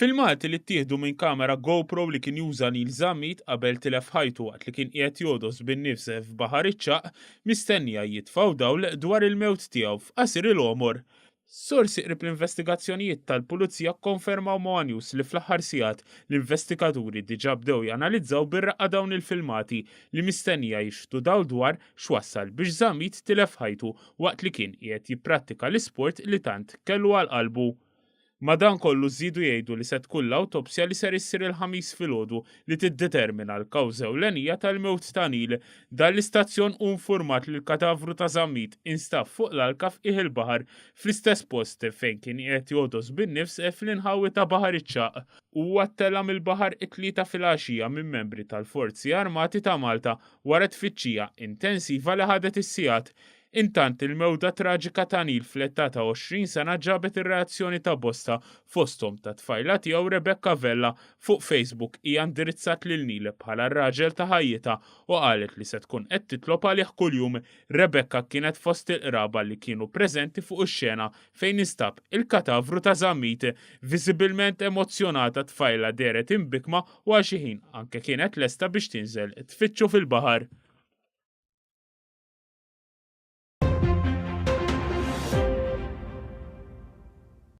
Filmati li ttieħdu minn kamera GoPro li kien juża Neil Zammit qabel tilef ħajtu waqt li kien qiegħed jogħdos bin-nifs f'Baħar iċ-Ċagħaq mistennija jitfgħu dawl dwar il-mewt tiegħu f'qasir il-għomor. Sorsi qrib l-investigazzjonijiet tal-Pulizija kkonfermaw ma' one News li fl-aħħar sigħat l-investigaturi diġà bdew janalizzaw bir-reqqa dawn il-filmati li mistennija jixħtu dawl dwar x'wassal biex Zammit tilef ħajtu waqt li kien qiegħed jipprattika l-isport li tant kellu għal qalbu. Madankollu żiedu jgħidu li se tkun l-awtopsja li ser issir il-Ħamis filgħodu li tiddetermina l-kawża ewlenija tal-mewt ta' Neil. Dan l-istazzjon hu nfurmat li l-katavru ta' Zammit instab fuq l-alka f'qiegħ il-baħar fl-istess post fejn kien qiegħed jogħdos bin-nifs fl-inħawi ta' Baħar iċ-Ċagħaq. Huwa ttella' mill-baħar it-Tlieta filgħaxija minn membri tal-Forzi Armati ta' Malta wara tfittxija intensiva li ħadet is-sigħat. Intant, il-mewta traġika ta' Neil fl-età ta' 20 sena ġabet ir-reazzjoni ta' bosta, fosthom tat-tfajla tiegħu Rebecca Vella. Fuq Facebook hija indirizzat lil Neil bħala r-raġel ta' ħajjitha u qalet li se tkun qed titlob għalih kuljum. Rebecca kienet fost il-qraba li kienu preżenti fuq ix-xena fejn instab il-katavru ta' Zammit. Viżibilment emozzjonata t-tfajla dehret imbikkma u għal xi ħin anke kienet lesta biex tinżel tfittxu fil-baħar.